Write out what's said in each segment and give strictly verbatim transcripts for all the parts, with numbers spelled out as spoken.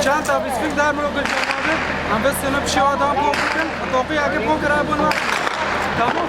Çend ta bîsfîk der min û gilcemadir. Em vê sene bi şêwa dan pok bikin. Topî eke pok kira bûn me. Tamam.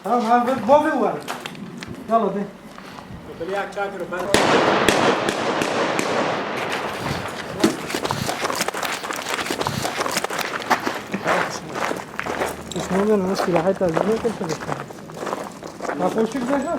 Tamam, ha, ver, bavê wer. Yala de. Biliya çadır ber. Düşmanın nasıl silahı tarzı ne kadar? Naxweşik de ha.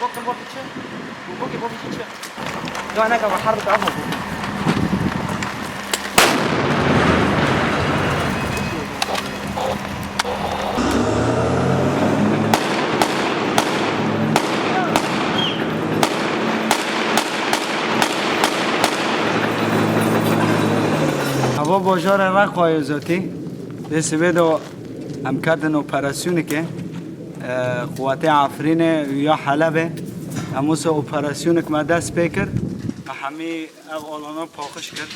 Bak, bak, bak, bak. Doğa ne kadar harbi daha fazla. Hava bajarê Reqayê zotî. Dê sibê de em ketin operasyoneke, e, quwetê Efrînê û ya Helebê. Em wisa operasyonek me dest pê kir. Me hemî ev alana paqij kir.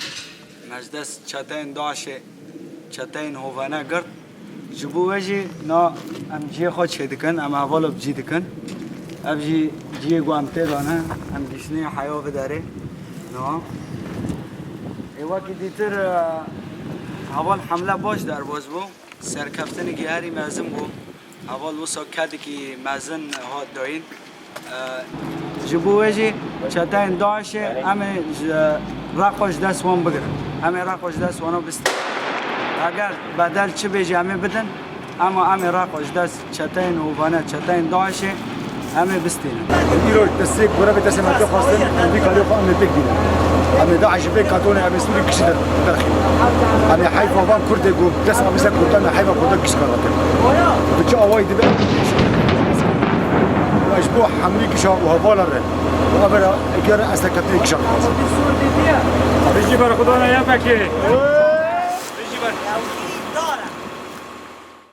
Me ji dest çeteyên DAIŞê, çeteyên hovane girt. Ji bo wê jî na em cihê xwe çêdikin, em hevala bi cî dikin. Ev jî cihê ku em tê de ne, em gihiştinê heya vê derê. Na. Ê wekî dîtir, e, heval hemle baş derbas bû. Serkeftinekî herî mezin bû. Heval wisa kedekî mezin hat dayîn. Ji bo wê jî çeteyên DAIŞê em ê ji Reqa ji dest wan bigirin. Em ê Reqa ji dest wana bistînin. Eger bedel çi bê jî em ê bidin, ema em ê Reqa ji dest çeteyên hovane, çeteyên DAIŞê em ê bistînin. Îro destê gore ve destê me te xwestin, em vî karê xwe em ê pêk bînin. Em ê DAIŞ vê katonê em ê Sûrî kişî der-, derxînin. Em ê heyfa van Kurdê ku dest avî ser Kurdan, em ê heyfa Kurdan kişî kar xwe kirin. Bi çi awayî dibe? Ji bo hemî kişa û hevala re û evera gere ez te keftinê kişa. Bijî berxudana ya Bekê.